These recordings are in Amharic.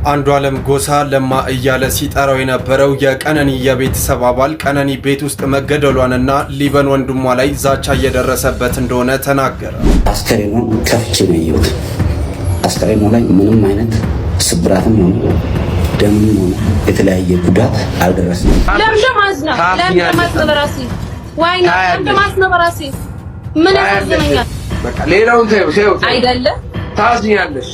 አንዱዓለም ጎሳ ለማ እያለ ሲጠራው የነበረው የቀነኒ የቤተሰብ አባል ቀነኒ ቤት ውስጥ መገደሏንና ሊበን ወንድሟ ላይ ዛቻ እየደረሰበት እንደሆነ ተናገረ። አስከሬኗን ከፍቼ ነው ያየሁት። አስከሬኗ ላይ ምንም አይነት ስብራትም ሆነ ደምም ሆነ የተለያየ ጉዳት አልደረስንም። ለምን በራሴ ዋይ ነው? ለምን በራሴ ምን ያሳዝነኛል? በቃ ሌላውን ተይው ተይው አይደለ ታዝኛለሽ።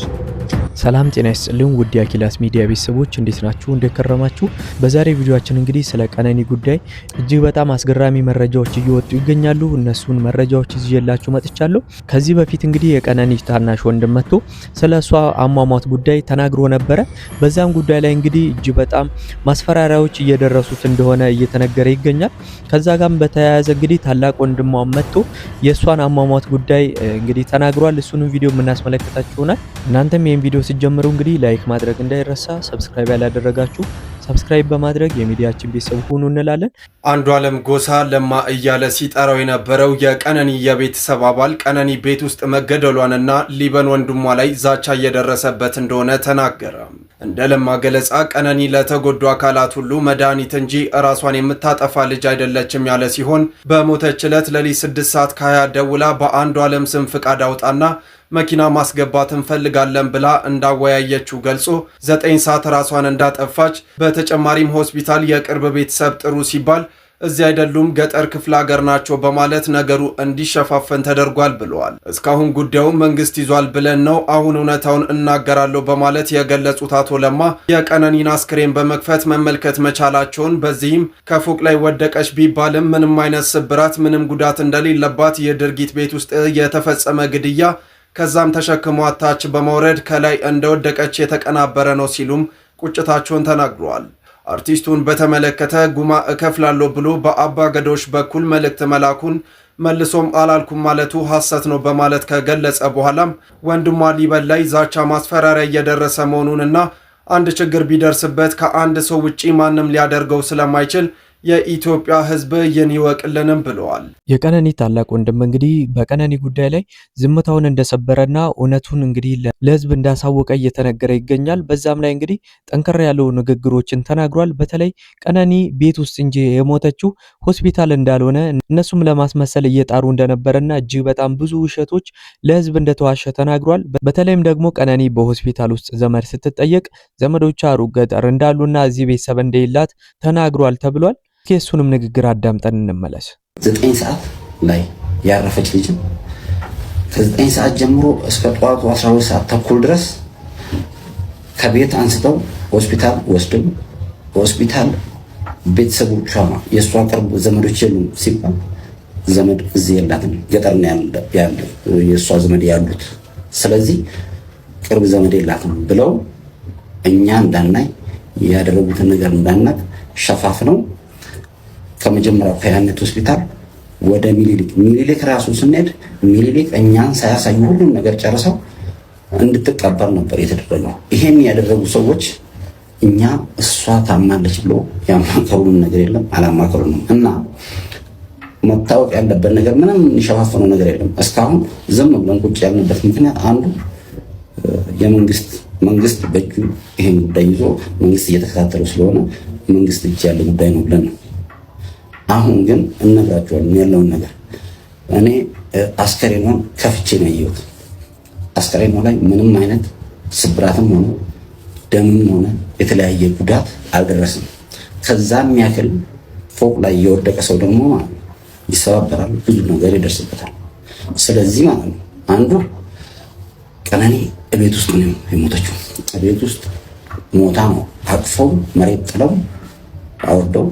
ሰላም ጤና ይስጥልኝ ውድ የአኪላስ ሚዲያ ቤተሰቦች፣ እንዴት ናችሁ? እንዴት ከረማችሁ? በዛሬ ቪዲዮአችን እንግዲህ ስለ ቀነኒ ጉዳይ እጅግ በጣም አስገራሚ መረጃዎች እየወጡ ይገኛሉ። እነሱን መረጃዎች ይዤላችሁ መጥቻለሁ። ከዚህ በፊት እንግዲህ የቀነኒ ታናሽ ወንድም መጥቶ ስለ እሷ አሟሟት ጉዳይ ተናግሮ ነበረ። በዛም ጉዳይ ላይ እንግዲህ እጅግ በጣም ማስፈራሪያዎች እየደረሱት እንደሆነ እየተነገረ ይገኛል። ከዛ ጋርም በተያያዘ እንግዲህ ታላቅ ወንድሟ መጥቶ የእሷን አሟሟት ጉዳይ እንግዲህ ተናግሯል። እሱንም ቪዲዮ የምናስመለከታችሁ ይሆናል። እናንተም ይህን ቪዲዮ ስትጀምሩ እንግዲህ like ማድረግ እንዳይረሳ፣ subscribe ያላደረጋችሁ subscribe በማድረግ የሚዲያችን ቤተሰብ ሁኑ እንላለን። አንዱዓለም ጎሳ ለማ እያለ ሲጠራው የነበረው የቀነኒ የቤተሰብ አባል ቀነኒ ቤት ውስጥ መገደሏንና ሊበን ወንድሟ ላይ ዛቻ እየደረሰበት እንደሆነ ተናገረ። እንደ ለማ ገለጻ ቀነኒ ለተጎዱ አካላት ሁሉ መድኃኒት እንጂ ራሷን የምታጠፋ ልጅ አይደለችም ያለ ሲሆን፣ በሞተች ዕለት ሌሊት 6 ሰዓት ከ20 ደውላ በአንዱዓለም ስም ፍቃድ አውጣና መኪና ማስገባት እንፈልጋለን ብላ እንዳወያየችው ገልጾ፣ 9 ሰዓት ራሷን እንዳጠፋች፣ በተጨማሪም ሆስፒታል የቅርብ ቤተሰብ ጥሩ ሲባል እዚህ አይደሉም፣ ገጠር ክፍለ ሀገር ናቸው በማለት ነገሩ እንዲሸፋፈን ተደርጓል ብለዋል። እስካሁን ጉዳዩን መንግስት ይዟል ብለን ነው፣ አሁን እውነታውን እናገራለሁ በማለት የገለጹት አቶ ለማ የቀነኒን አስክሬን በመክፈት መመልከት መቻላቸውን፣ በዚህም ከፎቅ ላይ ወደቀች ቢባልም ምንም አይነት ስብራት፣ ምንም ጉዳት እንደሌለባት፣ የድርጊት ቤት ውስጥ የተፈጸመ ግድያ ከዛም ተሸክሟ ታች በመውረድ ከላይ እንደወደቀች የተቀናበረ ነው ሲሉም ቁጭታቸውን ተናግረዋል። አርቲስቱን በተመለከተ ጉማ እከፍላለሁ ብሎ በአባ ገዶች በኩል መልእክት መላኩን መልሶም አላልኩም ማለቱ ሐሰት ነው በማለት ከገለጸ በኋላም ወንድሟ ሊበን ላይ ዛቻ ማስፈራሪያ እየደረሰ መሆኑንና አንድ ችግር ቢደርስበት ከአንድ ሰው ውጪ ማንም ሊያደርገው ስለማይችል የኢትዮጵያ ሕዝብ ይህን ይወቅልንም ብለዋል። የቀነኒ ታላቅ ወንድም እንግዲህ በቀነኒ ጉዳይ ላይ ዝምታውን እንደሰበረና እውነቱን እንግዲህ ለሕዝብ እንዳሳወቀ እየተነገረ ይገኛል። በዛም ላይ እንግዲህ ጠንከር ያለው ንግግሮችን ተናግሯል። በተለይ ቀነኒ ቤት ውስጥ እንጂ የሞተችው ሆስፒታል እንዳልሆነ፣ እነሱም ለማስመሰል እየጣሩ እንደነበረና እጅግ በጣም ብዙ ውሸቶች ለሕዝብ እንደተዋሸ ተናግሯል። በተለይም ደግሞ ቀነኒ በሆስፒታል ውስጥ ዘመድ ስትጠየቅ ዘመዶቿ ሩቅ ገጠር እንዳሉና እዚህ ቤተሰብ እንደሌላት ተናግሯል ተብሏል። የእሱንም ንግግር አዳምጠን እንመለስ። 9 ሰዓት ላይ ያረፈች ልጅም ከ9 ሰዓት ጀምሮ እስከ ጠዋቱ 12 ሰዓት ተኩል ድረስ ከቤት አንስተው ሆስፒታል ወስደው፣ ሆስፒታል ቤተሰቦቿ የእሷ ቅርብ ዘመዶች የሉም ሲባል ዘመድ እዚህ የላትም፣ ገጠር ነው ያለ የእሷ ዘመድ ያሉት። ስለዚህ ቅርብ ዘመድ የላትም ብለው እኛ እንዳናይ፣ ያደረጉትን ነገር እንዳናቅ ሸፋፍነው ከመጀመሪያው ከያኔት ሆስፒታል ወደ ሚኒሊክ፣ ሚኒሊክ ራሱ ስንሄድ ሚኒሊክ እኛን ሳያሳዩ ሁሉም ነገር ጨርሰው እንድትቀበር ነበር የተደረገው። ይሄን ያደረጉ ሰዎች እኛ እሷ ታማለች ብሎ ያማከሩን ነገር የለም፣ አላማከሩንም። እና መታወቅ ያለበት ነገር ምንም የሚሸፋፈነው ነገር የለም። እስካሁን ዝም ብለን ቁጭ ያልንበት ምክንያት አንዱ የመንግስት መንግስት በእጁ ይሄን ጉዳይ ይዞ መንግስት እየተከታተለው ስለሆነ መንግስት እጅ ያለ ጉዳይ ነው ብለን ነው። አሁን ግን እነግራቸዋለን ያለውን ነገር። እኔ አስከሬኗን ከፍቼ ነው ያየሁት። አስከሬኗ ላይ ምንም አይነት ስብራትም ሆነ ደምም ሆነ የተለያየ ጉዳት አልደረስም። ከዛም ያክል ፎቅ ላይ የወደቀ ሰው ደግሞ ማለት ነው ይሰባበራል፣ ብዙ ነገር ይደርስበታል። ስለዚህ ማለት ነው አንዱ ቀነኒ እቤት ውስጥ ነው የሞተችው። እቤት ውስጥ ሞታ ነው አቅፈው መሬት ጥለው አውርደው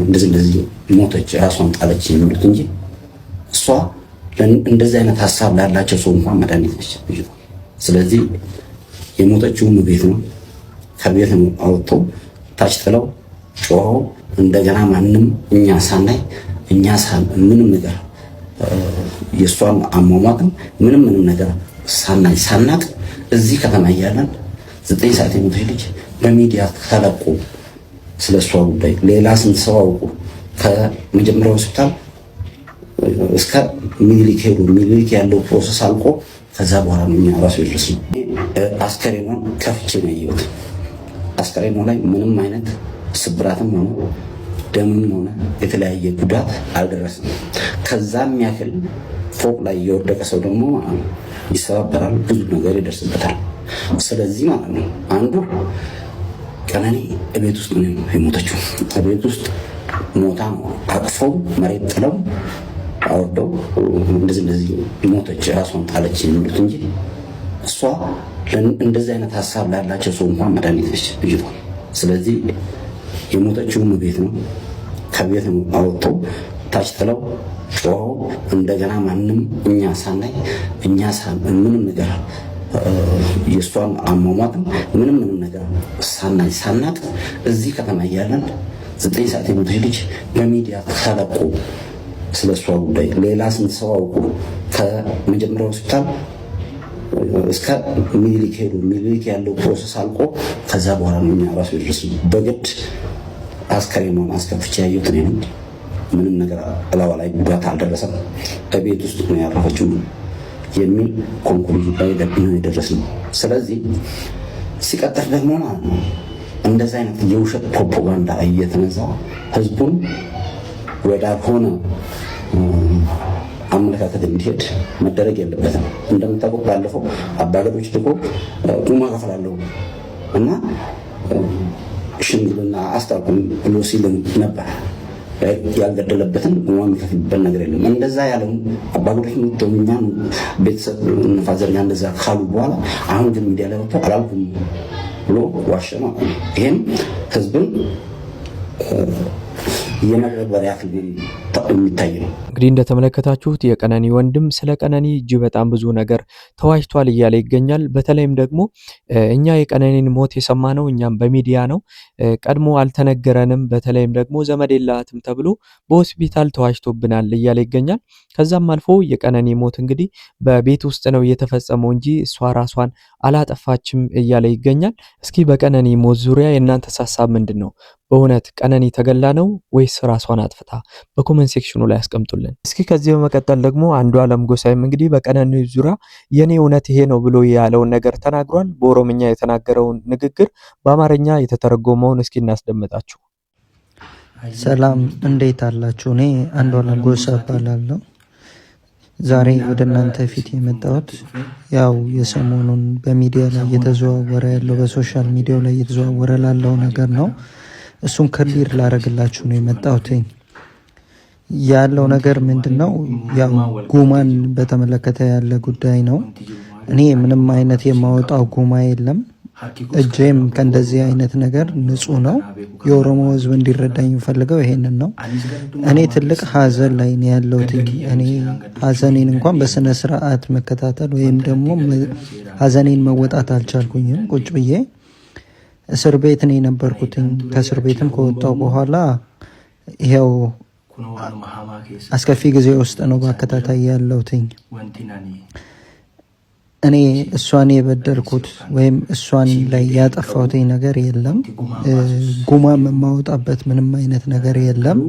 እንደዚህ እንደዚህ ሞተች፣ ራሷን ጣለች የሚሉት እንጂ እሷ እንደዚህ አይነት ሀሳብ ላላቸው ሰው እንኳን መድኃኒት ነች ልጅቷ። ስለዚህ የሞተችውም ቤት ነው። ከቤት ነው አውጥተው ታች ጥለው ጮኸው እንደገና ማንም እኛ ሳናይ፣ እኛ ምንም ነገር የእሷን አሟሟትም ምንም ምንም ነገር ሳናይ ሳናቅ እዚህ ከተማ እያለን 9 ሰዓት የሞተች ልጅ በሚዲያ ተለቆ ስለ እሷ ጉዳይ ሌላ ስንት ሰው አውቁ ከመጀመሪያው ሆስፒታል እስከ ሚኒሊክ ሄዱ። ሚኒሊክ ያለው process አልቆ ከዛ በኋላ ነው እኛ ራሱ የደረስነው። አስከሬኗን ከፍቼ ነው ያየሁት። አስከሬኗ ላይ ምንም አይነት ስብራትም ሆነ ደምም ሆነ የተለያየ ጉዳት አልደረስም። ከዛም ያክል ፎቅ ላይ የወደቀ ሰው ደግሞ ይሰባበራል፣ ብዙ ነገር ይደርስበታል። ስለዚህ ማለት ነው አንዱ ቀነኒ እቤት ውስጥ ነው የሞተችው። እቤት ውስጥ ሞታ አቅፈው መሬት ጥለው አወርደው እንደዚህ እንደዚህ ሞተች፣ ራሷን ጣለች የሚሉት እንጂ እሷ እንደዚህ አይነት ሀሳብ ላላቸው ሰው እንኳን መድኃኒት ነች ልጅቷ። ስለዚህ የሞተችውም ቤት ነው፣ ከቤት ነው አወጥተው ታች ጥለው ጮኸው እንደገና ማንም እኛ ሳናይ እኛ ምንም ነገር የእሷን አሟሟትም ምንም ምንም ነገር ሳናይ ሳናቅ እዚህ ከተማ እያለን 9 ሰዓት የሞተች ልጅ በሚዲያ ተለቆ ስለ እሷ ጉዳይ ሌላ ስንት ሰው አውቆ ከመጀመሪያ ሆስፒታል እስከ ሚኒሊክ ሄዱ። ሚኒሊክ ያለው process አልቆ ከዛ በኋላ ነው እኛ ራሱ የደረስነው። በግድ አስከሬኗን አስከፍቼ ያየሁት እኔ ነኝ። ምንም ነገር እላዋ ላይ ጉዳት አልደረሰም። በቤት ውስጥ ነው ያረፈችው የሚል conclusion ላይ ነው የደረስነው። ስለዚህ ሲቀጥል ደግሞ ማለት ነው እንደዚህ አይነት የውሸት ፕሮፓጋንዳ እየተነዛ ህዝቡን ወዳልሆነ አመለካከት እንዲሄድ መደረግ የለበትም። እንደምታውቁት ባለፈው አባገዶች ልኮ ጉማ ከፍላለሁ እና ሽምግልና አስታርቁም ብሎ ሲል ነበር። ያልገደለበትን ጉማ የሚከፍልበት ነገር የለም። እንደዛ ያለው አባገዶች መጥተው እኛን ቤተሰብ እንፋዘርኛ እንደዛ ካሉ በኋላ አሁን ግን ሚዲያ ላይ ወጥቶ አላልኩም ብሎ ዋሸ ማለት ነው። ይሄም ህዝብን የመበርበር ያክል የሚታይ ነው። እንግዲህ እንደተመለከታችሁት የቀነኒ ወንድም ስለ ቀነኒ እጅግ በጣም ብዙ ነገር ተዋጅቷል እያለ ይገኛል። በተለይም ደግሞ እኛ የቀነኒን ሞት የሰማነው እኛም በሚዲያ ነው፣ ቀድሞ አልተነገረንም። በተለይም ደግሞ ዘመድ የላትም ተብሎ በሆስፒታል ተዋጅቶብናል እያለ ይገኛል። ከዛም አልፎ የቀነኒ ሞት እንግዲህ በቤት ውስጥ ነው የተፈጸመው እንጂ እሷ ራሷን አላጠፋችም እያለ ይገኛል። እስኪ በቀነኒ ሞት ዙሪያ የእናንተስ ሀሳብ ምንድን ነው? በእውነት ቀነኒ ተገላ ነው ወይስ ራሷን አጥፍታ? በ comment section ኑ ላይ አስቀምጡልን። እስኪ ከዚህ በመቀጠል ደግሞ አንዱዓለም ጎሳይም እንግዲህ በቀነኒ ዙሪያ የኔ እውነት ይሄ ነው ብሎ ያለውን ነገር ተናግሯል። በኦሮምኛ የተናገረውን ንግግር በአማርኛ የተተረጎመውን እስኪ እናስደምጣችሁ። ሰላም እንዴት አላችሁ? እኔ አንዱዓለም ጎሳ እባላለሁ። ዛሬ ወደ እናንተ ፊት የመጣሁት ያው የሰሞኑን በሚዲያ ላይ እየተዘዋወረ ያለው በ social media ው ላይ እየተዘዋወረ ላለው ነገር ነው። እሱን clear ላረግላችሁ ነው የመጣሁት። ያለው ነገር ምንድን ነው? ያው ጉማን በተመለከተ ያለ ጉዳይ ነው። እኔ ምንም አይነት የማወጣው ጉማ የለም። እጄም ከእንደዚህ አይነት ነገር ንጹህ ነው። የኦሮሞ ሕዝብ እንዲረዳኝ የምፈልገው ይሄንን ነው። እኔ ትልቅ ሀዘን ላይ ነው ያለሁት። እኔ ሀዘኔን እንኳን በስነ ስርዓት መከታተል ወይም ደግሞ ሀዘኔን መወጣት አልቻልኩኝም። ቁጭ ብዬ እስር ቤት ነው የነበርኩትኝ። ከእስር ቤትም ከወጣሁ በኋላ ይኸው አስከፊ ጊዜ ውስጥ ነው በአከታታይ ያለሁትኝ። እኔ እሷን የበደልኩት ወይም እሷን ላይ ያጠፋሁት ነገር የለም። ጉማም የማወጣበት ምንም አይነት ነገር የለም።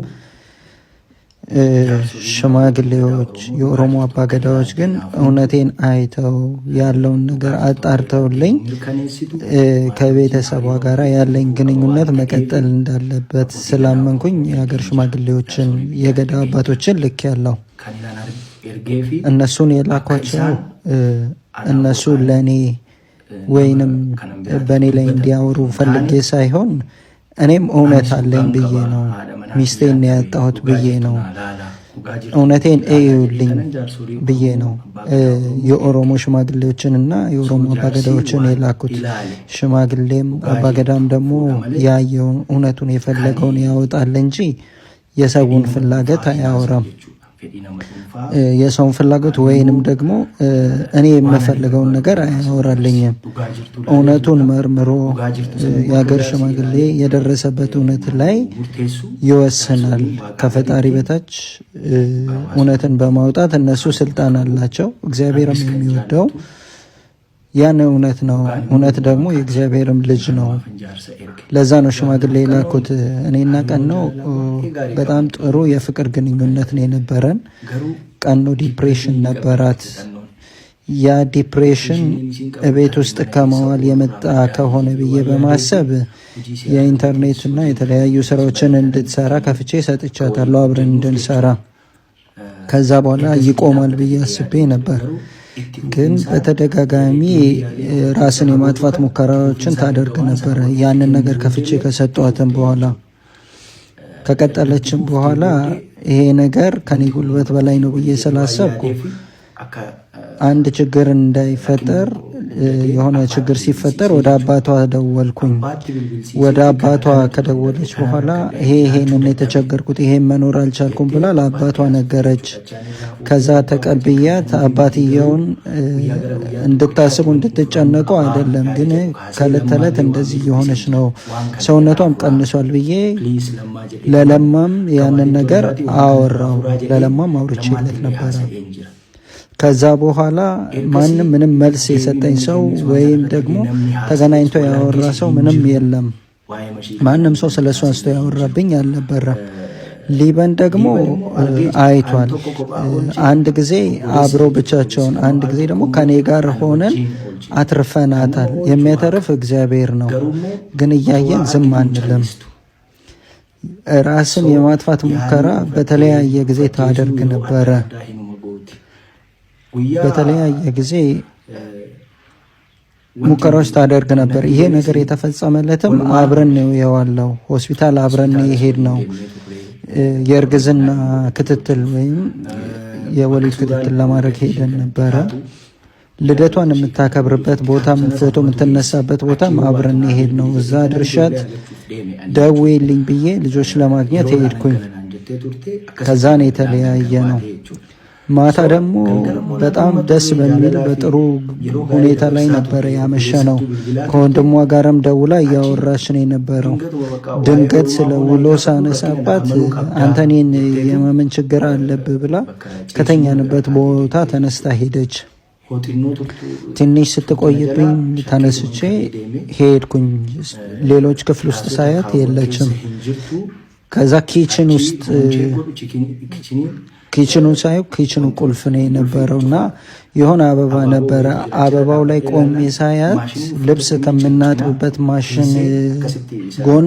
ሽማግሌዎች፣ የኦሮሞ አባገዳዎች ግን እውነቴን አይተው ያለውን ነገር አጣርተውልኝ ከቤተሰቧ ጋር ያለኝ ግንኙነት መቀጠል እንዳለበት ስላመንኩኝ የሀገር ሽማግሌዎችን የገዳ አባቶችን ልክ ያለው እነሱን የላኳቸው እነሱ ለእኔ ወይንም በእኔ ላይ እንዲያወሩ ፈልጌ ሳይሆን እኔም እውነት አለኝ ብዬ ነው። ሚስቴን ያጣሁት ብዬ ነው። እውነቴን እዩልኝ ብዬ ነው የኦሮሞ ሽማግሌዎችን እና የኦሮሞ አባገዳዎችን የላኩት። ሽማግሌም አባገዳም ደግሞ ያየውን እውነቱን የፈለገውን ያወጣል እንጂ የሰውን ፍላጎት አያወራም። የሰውን ፍላጎት ወይንም ደግሞ እኔ የምፈልገውን ነገር አያወራልኝም። እውነቱን መርምሮ የሀገር ሽማግሌ የደረሰበት እውነት ላይ ይወስናል። ከፈጣሪ በታች እውነትን በማውጣት እነሱ ስልጣን አላቸው። እግዚአብሔርም የሚወደው ያን እውነት ነው። እውነት ደግሞ የእግዚአብሔርም ልጅ ነው። ለዛ ነው ሽማግሌ የላኩት። እኔና ቀኖ በጣም ጥሩ የፍቅር ግንኙነት ነው የነበረን። ቀኖ depression ነበራት። ያ depression እቤት ውስጥ ከመዋል የመጣ ከሆነ ብዬ በማሰብ የኢንተርኔት እና የተለያዩ ስራዎችን እንድትሰራ ከፍቼ ሰጥቻታለሁ፣ አብረን እንድንሰራ። ከዛ በኋላ ይቆማል ብዬ አስቤ ነበር። ግን በተደጋጋሚ ራስን የማጥፋት ሙከራዎችን ታደርግ ነበረ። ያንን ነገር ከፍቼ ከሰጧትም በኋላ ከቀጠለችም በኋላ ይሄ ነገር ከኔ ጉልበት በላይ ነው ብዬ ስላሰብኩ አንድ ችግር እንዳይፈጠር የሆነ ችግር ሲፈጠር ወደ አባቷ ደወልኩኝ። ወደ አባቷ ከደወለች በኋላ ይሄ ይሄንን የተቸገርኩት ይሄን መኖር አልቻልኩም ብላ ለአባቷ ነገረች። ከዛ ተቀብያት አባትየውን እንድታስቡ እንድትጨነቁ አይደለም፣ ግን ከእለት ተዕለት እንደዚህ እየሆነች ነው፣ ሰውነቷም ቀንሷል ብዬ ለለማም ያንን ነገር አወራው። ለለማም አውርቼለት ነበረ። ከዛ በኋላ ማንም ምንም መልስ የሰጠኝ ሰው ወይም ደግሞ ተገናኝቶ ያወራ ሰው ምንም የለም። ማንም ሰው ስለ እሱ አንስቶ ያወራብኝ አልነበረም። ሊበን ደግሞ አይቷል። አንድ ጊዜ አብረው ብቻቸውን፣ አንድ ጊዜ ደግሞ ከኔ ጋር ሆነን አትርፈናታል። የሚያተርፍ እግዚአብሔር ነው፣ ግን እያየን ዝም አንልም። ራስን የማጥፋት ሙከራ በተለያየ ጊዜ ታደርግ ነበረ። በተለያየ ጊዜ ሙከራዎች ታደርግ ነበር። ይሄ ነገር የተፈጸመለትም አብረን ነው የዋለው፣ ሆስፒታል አብረን ነው የሄድ ነው። የእርግዝና ክትትል ወይም የወሊድ ክትትል ለማድረግ ሄደን ነበረ። ልደቷን የምታከብርበት ቦታ፣ ፎቶ የምትነሳበት ቦታም አብረን የሄድ ነው። እዛ ድርሻት ደውዪልኝ ብዬ ልጆች ለማግኘት ሄድኩኝ። ከዛ ነው የተለያየ ነው። ማታ ደግሞ በጣም ደስ በሚል በጥሩ ሁኔታ ላይ ነበረ ያመሸ ነው። ከወንድሟ ጋርም ደውላ እያወራች ነው የነበረው። ድንገት ስለ ውሎ ሳነሳባት አንተ እኔን የማመን ችግር አለብህ ብላ ከተኛንበት ቦታ ተነስታ ሄደች። ትንሽ ስትቆይብኝ ተነስቼ ሄድኩኝ። ሌሎች ክፍል ውስጥ ሳያት የለችም። ከዛ kitchen ውስጥ kitchen ኡን ሳየው kitchen ኡ ቁልፍ ነው የነበረው እና የሆነ አበባ ነበረ። አበባው ላይ ቆሜ ሳያት ልብስ ከምናጥብበት ማሽን ጎን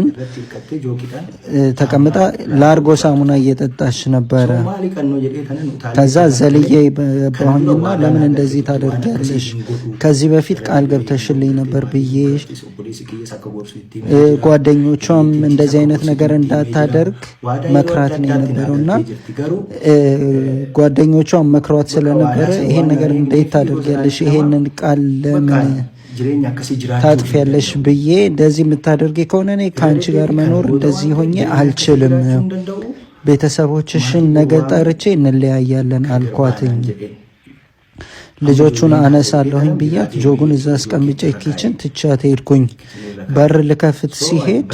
ተቀምጣ ላርጎ ሳሙና እየጠጣች ነበረ። ከዛ ዘልዬ ገባሁኝና ለምን እንደዚህ ታደርጊያለሽ? ከዚህ በፊት ቃል ገብተሽልኝ ነበር ብዬ ጓደኞቿም እንደዚህ አይነት ነገር እንዳታደርግ መክራት ነው የነበረው እና ጓደኞቿም መክሯት ስለነበረ ይሄን ነገር እንዴት ታደርጊያለሽ? ይሄንን ቃል ለምን ታጥፊያለሽ? ብዬ እንደዚህ የምታደርጊ ከሆነ እኔ ከአንቺ ጋር መኖር እንደዚህ ሆኜ አልችልም፣ ቤተሰቦችሽን ነገ ጠርቼ እንለያያለን አልኳትኝ። ልጆቹን አነሳለሁኝ ብያት ጆጉን እዛ አስቀምጬ kitchen ትቻት ሄድኩኝ። በር ልከፍት ሲሄድ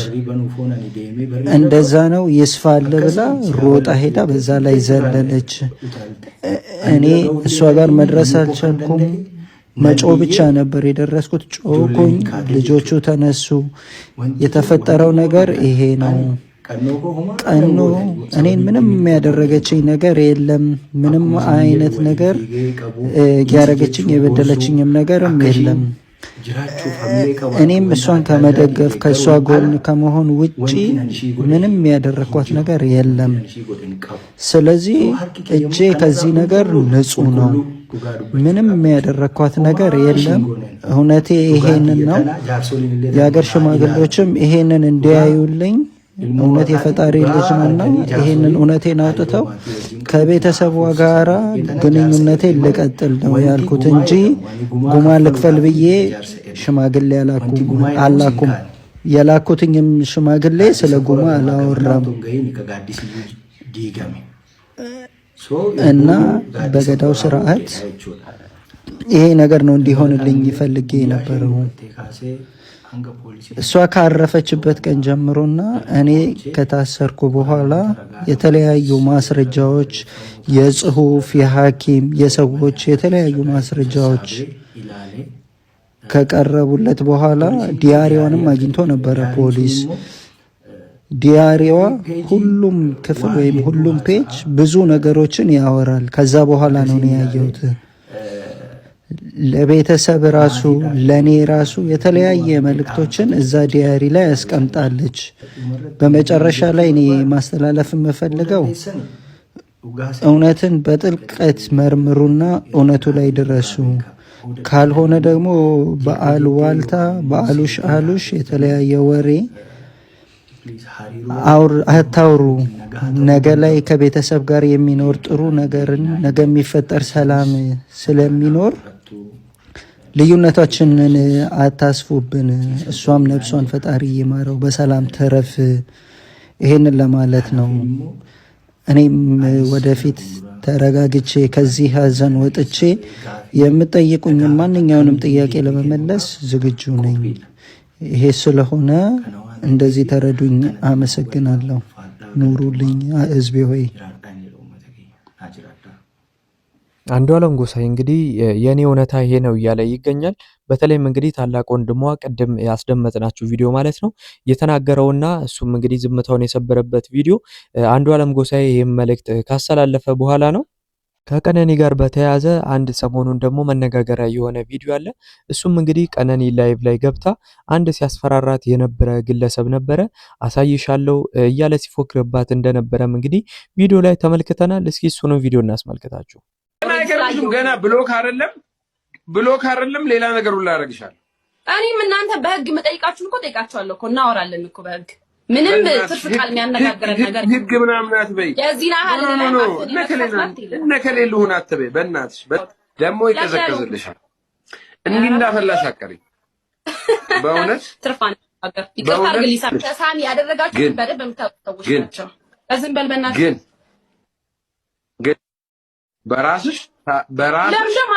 እንደዛ ነው ይስፋል ብላ ሮጣ ሄዳ በዛ ላይ ዘለለች። እኔ እሷ ጋር መድረስ አልቻልኩም። መጮ ብቻ ነበር የደረስኩት። ጮኩኝ፣ ልጆቹ ተነሱ። የተፈጠረው ነገር ይሄ ነው። ቀኖ እኔን ምንም ያደረገችኝ ነገር የለም። ምንም አይነት ነገር ያደረገችኝ የበደለችኝም ነገርም የለም። እኔም እሷን ከመደገፍ ከእሷ ጎን ከመሆን ውጪ ምንም ያደረግኳት ነገር የለም። ስለዚህ እጄ ከዚህ ነገር ንጹሕ ነው። ምንም ያደረግኳት ነገር የለም። እውነቴ ይሄንን ነው። የሀገር ሽማግሌዎችም ይሄንን እንዲያዩልኝ እውነት የፈጣሪ ልጅ ነውና ይሄንን እውነቴን አውጥተው ከቤተሰቧ ጋራ ግንኙነቴን ልቀጥል ነው ያልኩት እንጂ ጉማ ልክፈል ብዬ ሽማግሌ አላኩም። የላኩትኝም ሽማግሌ ስለ ጉማ አላወራም እና በገዳው ስርዓት ይሄ ነገር ነው እንዲሆንልኝ ፈልጌ የነበረው። እሷ ካረፈችበት ቀን ጀምሮና እኔ ከታሰርኩ በኋላ የተለያዩ ማስረጃዎች የጽሁፍ፣ የሐኪም፣ የሰዎች የተለያዩ ማስረጃዎች ከቀረቡለት በኋላ diary ዋንም አግኝቶ ነበረ ፖሊስ። diary ዋ ሁሉም ክፍል ወይም ሁሉም page ብዙ ነገሮችን ያወራል። ከዛ በኋላ ነው እኔ ያየሁት። ለቤተሰብ ራሱ ለእኔ ራሱ የተለያየ መልእክቶችን እዛ diary ላይ ያስቀምጣለች። በመጨረሻ ላይ እኔ ማስተላለፍ የምፈልገው እውነትን በጥልቀት መርምሩና እውነቱ ላይ ድረሱ። ካልሆነ ደግሞ በአሉባልታ በአሉሽ አሉሽ የተለያየ ወሬ አታውሩ። ነገ ላይ ከቤተሰብ ጋር የሚኖር ጥሩ ነገርን ነገ የሚፈጠር ሰላም ስለሚኖር ልዩነታችንን አታስፉብን። እሷም ነፍሷን ፈጣሪ ይማረው፣ በሰላም ትረፍ። ይሄንን ለማለት ነው። እኔም ወደፊት ተረጋግቼ ከዚህ ሀዘን ወጥቼ የምጠይቁኝ ማንኛውንም ጥያቄ ለመመለስ ዝግጁ ነኝ። ይሄ ስለሆነ እንደዚህ ተረዱኝ። አመሰግናለሁ። ኑሩልኝ ህዝቤ ሆይ። አንዷለም ጎሳዬ እንግዲህ የኔ እውነታ ይሄ ነው እያለ ይገኛል። በተለይም እንግዲህ ታላቅ ወንድሟ ቅድም ያስደመጥናችሁ ቪዲዮ ማለት ነው የተናገረውና እሱም እንግዲህ ዝምታውን የሰበረበት ቪዲዮ አንዷለም ጎሳዬ ይህም መልእክት ካስተላለፈ በኋላ ነው። ከቀነኒ ጋር በተያያዘ አንድ ሰሞኑን ደግሞ መነጋገሪያ የሆነ ቪዲዮ አለ። እሱም እንግዲህ ቀነኒ live ላይ ገብታ አንድ ሲያስፈራራት የነበረ ግለሰብ ነበረ። አሳይሻለሁ እያለ ሲፎክርባት እንደነበረም እንግዲህ ቪዲዮ ላይ ተመልክተናል። እስኪ እሱንም ቪዲዮ እናስመልክታችሁ። ገና block አይደለም block አይደለም ሌላ ነገር ሁሉ አደርግሻለሁ። እኔም እናንተ በህግ የምጠይቃችሁን እኮ ጠይቃችኋለሁ እኮ እናወራለን እኮ በህግ ምንም ትርፍ ቃል የሚያነጋግረን ነገር ህግ ምናምን አትበይ። የዚህን ያህል እነ ከሌ ልሁን አትበይ። በእናትሽ ደግሞ ይቀዘቅዝልሻል። እንዲህ እንዳፈላሽ አቀሪ በእውነት ትርፍ አነጋገር ይቅርታ አድርግልኝ። ሳሚ ያደረጋችሁት በደንብ የምታውቁ ሰዎች ናቸው። ዝም በል በእናትሽ። ግን ግን በራስሽ በራስሽ ለምን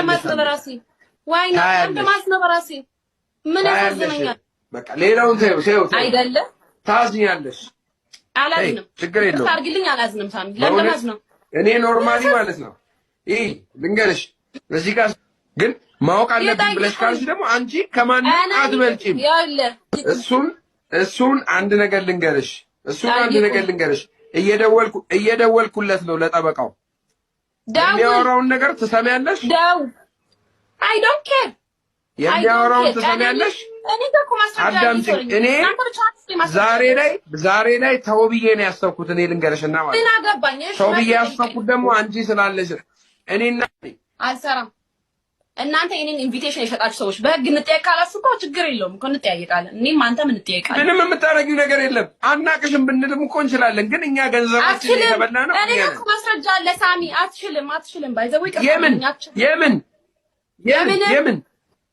ማዝነው? በራሴ why not ለምን ማዝነው? በራሴ ምን ያሳዝነኛል? በቃ ሌላውን ተይው ተይው አይደለ ታዝኛለሽ። አላዝንም። ችግር የለውም አድርግልኝ። አላዝንም ሳሚ። ለምን ማዝነው? እኔ normally ማለት ነው ይሄ ልንገርሽ፣ እዚህ ጋር ግን ማወቅ አለብኝ ብለሽ ካልሽ ደግሞ አንቺ ከማንም አትበልጪም። እሱን አንድ ነገር ልንገርሽ፣ እሱን አንድ ነገር ልንገርሽ፣ እየደወልኩለት ነው ለጠበቃው። የሚያወራውን ነገር ትሰሚያለሽ? I don't care የሚያወራውን ትሰሚያለሽ? አዳምጪኝ። እኔ ዛሬ ላይ ተው ብዬ ነው ያሰብኩት። እኔ ልንገርሽና ማለት ምን አገባኝ? ተው ብዬ ያሰብኩት ደግሞ አንቺ ስላለሽ እኔና አልሰራም። እናንተ የኔን invitation የሸጣችሁ ሰዎች በህግ እንጠየቅ ካላችሁ እኮ ችግር የለውም እኮ እንጠያየቃለን። እኔም አንተም እንጠየቃለን። ምንም የምታደርጊው ነገር የለም። አናቅሽም ብንልም እኮ እንችላለን፣ ግን እኛ ገንዘባችን የተበላ ነው። እኔ እኮ ማስረጃ አለ ሳሚ። አትችልም፣ አትችልም። by the way የምን የምን የምን የምን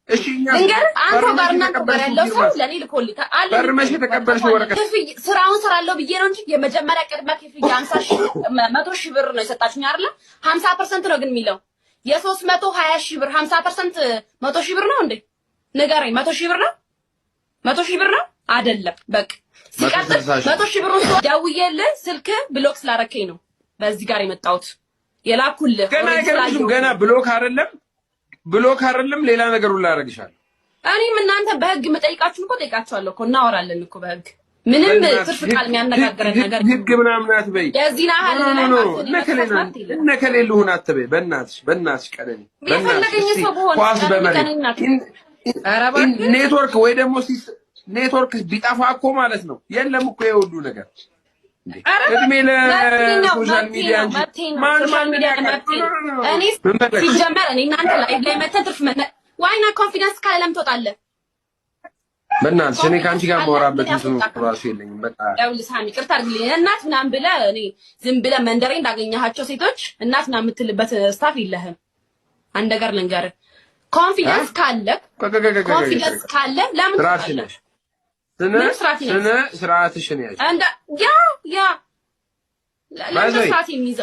እሺ ልንገርህ፣ አንተ ጋር እናንተ ጋር ያለው ሰው ለኔ ልኮልታል አለ። ፈርመሽ የተቀበልሽው ወረቀት ስራውን ስራለሁ ብዬ ነው እንጂ የመጀመሪያ ቅድመ ክፍያ 50 ሺህ 100 ሺህ ብር ነው የሰጣችሁኝ አይደለ? 50% ነው ግን የሚለው የ320 ሺህ ብር 50% 100 ሺህ ብር ነው እንዴ? ንገረኝ። 100 ሺህ ብር ነው? 100 ሺህ ብር ነው አይደለም? በቃ ሲቀጥል 100 ሺህ ብር ደውዬልህ ስልክ block ስላረከኝ ነው በዚህ ጋር የመጣሁት የላኩልህ። ገና አይገርምሽም? ገና block አይደለም block አይደለም ሌላ ነገር ሁሉ አደርግሻለሁ። እኔም እናንተ በህግ የምጠይቃችሁን እኮ ጠይቃችኋለሁ እኮ እናወራለን እኮ በህግ ምንም ትርፍ ቃል የሚያነጋግረን ነገር ህግ ምናምን አትበይ። የዚህን ያህል እነ ከሌ ልሁን አትበይ። በእናትሽ በእናትሽ ቀነኒ የፈለገኝ ሰው ብሆን ኳስ በመሬት ኔትወርክ ወይ ደግሞ ኔትወርክ ቢጠፋ እኮ ማለት ነው የለም እኮ የሁሉ ነገር እድሜ ለ social media እንጂ ማን ማን እኔ ሲጀመር እኔ እናንተ ላይ መተን ትርፍ why not confidence ካለ ለምን ትወጣለህ? በእናትሽ እኔ ከአንቺ ጋር የማወራበት እንትኑ እራሱ የለኝም። በቃ ይኸውልህ ሳሚ ይቅርታ አድርግልኝ። እናት ምናምን ብለህ እኔ ዝም ብለህ መንደሬ እንዳገኘሃቸው ሴቶች እናት ምናምን የምትልበት stuff የለህም። አንድ ነገር ልንገርህ፣ confidence ካለ confidence ካለ ለምን ትወጣለህ? ስነ ስርዓትሽን ያዥ። yeah yeah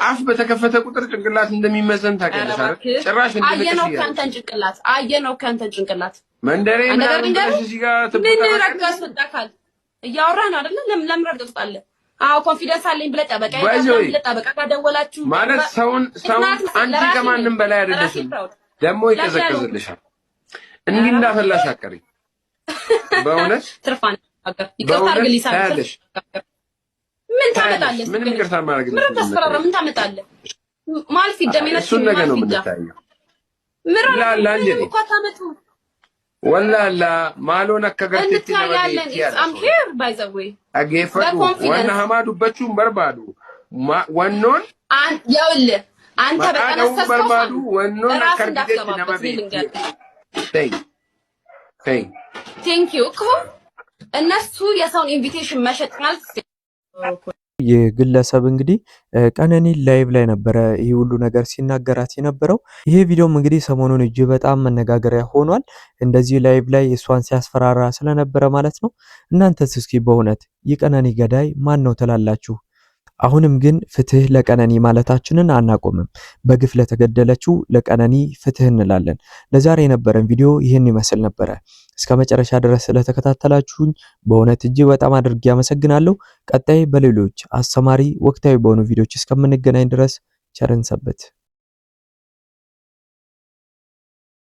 አፍ በተከፈተ ቁጥር ጭንቅላት እንደሚመዘን ታውቂያለሽ አይደል? ጭራሽ አየነው ከአንተን ጭንቅላት አየነው ከአንተን ጭንቅላት መንደሬ ምናምን ብለሽ እዚህ ጋር ምን ረግጠህ አስወጣካል? እያወራህ ነው አይደለ? ለምን ረግጠህ ትወጣለህ? አዎ confidence አለኝ ብለህ ጠበቃ ብለህ ጠበቃ ጋር ደወላችሁ ማለት ሰውን አንቺ ከማንም በላይ አይደለሽም። ደግሞ ይቀዘቅዝልሻል። እንዲህ እንዳፈላሽ አቀሪ በእውነት ትርፋን ይቅርታ አድርግልኝ። ምን ታመጣለህ? ምንም ይቅርታ ማድረግ ምን ታስፈራራ? ምን ታመጣለህ? ማልፊዳ እሱን ነገር ነው የምንታየው። Laallaan jedhe. እኮ አታመጡም። Wallaalla maaloon akka garteetti nama እንታያለን። beektii I'm here, by the way. Dhageeffadhu. በ confidence። Wanna hamaa dubbachuu hin barbaadu. Wannoon ይኸውልህ አንተ maqaa dha'uu hin በጠነሰስከው barbaadu, wannoon ራስ akka argiteetti nama እንዳትገባበት እኔ beektii. ልንገርህ። Ta'e. Ta'e. Thank you እኮ እነሱ የሰውን invitation መሸጥ ማለት ይህ ግለሰብ እንግዲህ ቀነኒ live ላይ ነበረ ይህ ሁሉ ነገር ሲናገራት የነበረው። ይሄ ቪዲዮም እንግዲህ ሰሞኑን እጅግ በጣም መነጋገሪያ ሆኗል። እንደዚህ live ላይ እሷን ሲያስፈራራ ስለነበረ ማለት ነው። እናንተስ እስኪ በእውነት የቀነኒ ገዳይ ማን ነው ትላላችሁ? አሁንም ግን ፍትህ ለቀነኒ ማለታችንን አናቆምም። በግፍ ለተገደለችው ለቀነኒ ፍትህ እንላለን። ለዛሬ የነበረን ቪዲዮ ይህን ይመስል ነበረ። እስከ መጨረሻ ድረስ ስለተከታተላችሁኝ በእውነት እጅግ በጣም አድርጌ አመሰግናለሁ። ቀጣይ በሌሎች አስተማሪ ወቅታዊ በሆኑ ቪዲዮዎች እስከምንገናኝ ድረስ ቸር እንሰንብት።